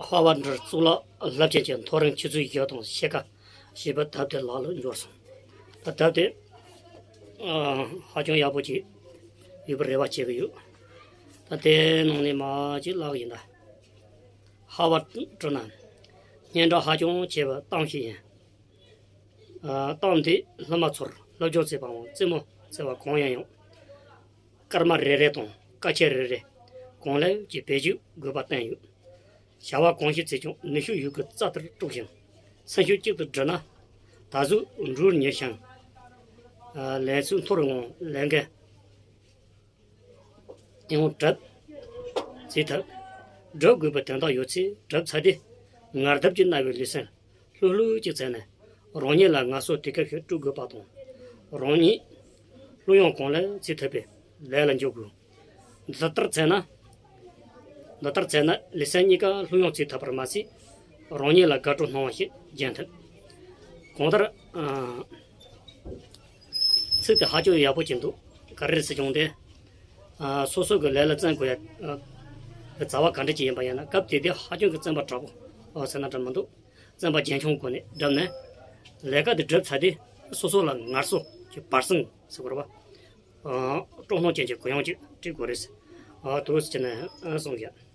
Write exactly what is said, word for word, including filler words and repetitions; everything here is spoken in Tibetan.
ཧར་ཝར་ཌི་གཙུག་ལག་རླབས་ཆེན་གྱི་མཐོ་རིམ་ཆུ་ཚོད་བཞི་དང་ཕྱེད་ཀ་ཞེས་པའི་དེབ་དེ་ལག་ལ་འབྱོར་སོང་། ད་དེབ་དེ་ཨ་ཧ་ཅང་ཡག་པོ་ཅིག་ཡོད་པའི་རེ་བ་བྱེད་ཀྱི་ཡོད། ད་དེའི་ནང་ནས་མར་ཅིག་བཀླག་གི་ཡིན། ད་ཧར་ཝར་ཌི་ནི་སྙན་གྲགས་ཧ་ཅང་ཆེ་བའི་གཏམ་ཞིག་ཡིན། ཨ་གཏམ་འདིས་སློབ་མ་ཚོར་སློབ་སྦྱོང་བྱེད་པའམ་རྩེད་མོ་རྩེ་བ་གང་ཡིན་ཡང་། སྐར་མ་རེ་རེ་དང་སྐར་ཆ་རེ་རེ་གང་ལེགས་ཀྱིས་བེད་སྤྱོད་དགོས་པ་བསྟན་ཡོད། བྱ་བ་གང་ཞིག་བྱས་ཀྱང་ནུས་ཤུགས་ཡོད་དགུ་རྩལ་ལྟར་དཀྲུག་ཞིང་། སེམས་ཤུགས་གཅིག་ཏུ་བསྒྲིལ་ན། ད་གཟོད་འགྲུལ་ཉེ་ཞིང་། ལས་ཚུལ་མཐོ་རུ་ངང་ལས་འགན་ཡང་སྒྲུབ་བྱེད་ཐུབ། སྒྲུབ་དགོས་པའི་དོན་དག་ཡོད་ཚེ་སྒྲུབ་ཚར་ཏེ། ངལ་དུབ་ཀྱིས་མནར་བའི་ལུས་སེམས་ལྷོད་ལྷོད་ཅིག་བྱས་ནས། རང་ཉིད་ལ་ངལ་གསོ་དུས་སྐབས་ཤིག་སྤྲོད་དགོས་པ་དང་། རང་ཉིད་ལྷོད་ཡངས་གང་ལེགས་བྱེད་ཐུབ་པའི་ལས་ལ་འཇུག་དགོས། འདི་ལྟར་བྱས་ན། འདི་ལྟར་བྱས་ན་ལུས་སེམས་གཉིས་ཀ་ལྷོད་ཡངས་བྱེད་ཐུབ་པར་མ་ཟད། རང་ཉིད་ལ་དགའ་སྤྲོ་སྣང་བ་ཞིག་སྦྱིན་ཐུབ། གང་ལྟར། ཨ། ཚིག་དེ་ཧ་ཅང་ཡག་པོ་ཅིག་འདུག་ག་རེ་ཟེར་བྱུང་སྟེ། ཨ། སོ་སོ་གི་ལས་ལ་བརྩོན་དགོས་ཡ། ཨ། རྩ་བ་ག་འདྲ་ཅིག་ཡིན་པ་ཡིན་ན། སྐབས་དེ་དུས་ཧ་ཅང་གི་བརྩོན་པ་དྲག་པོ། ཨ། ཟེར་ན་འདྲ་མི་འདུག་བརྩོན་པ་རྒྱུན་འཁྱོངས་སྒོ་ནས་བསྒྲུབས་ནས། ལས་ཀ་དེ་བསྒྲུབས་ཚར་དུས་སོ་སོ་ལ་ངལ་གསོ་གི་བར་གསེང་ཟེར་དགོས་རེད་པ། ཨ། སྤྲོ་སྣང་ཅན་གྱི་གུ་ཡངས་ཅིག་སྤྲད་དགོས་རེད། ཨ། དེ་འདྲ་བྱས་ནས་གསུངས་ཡོད།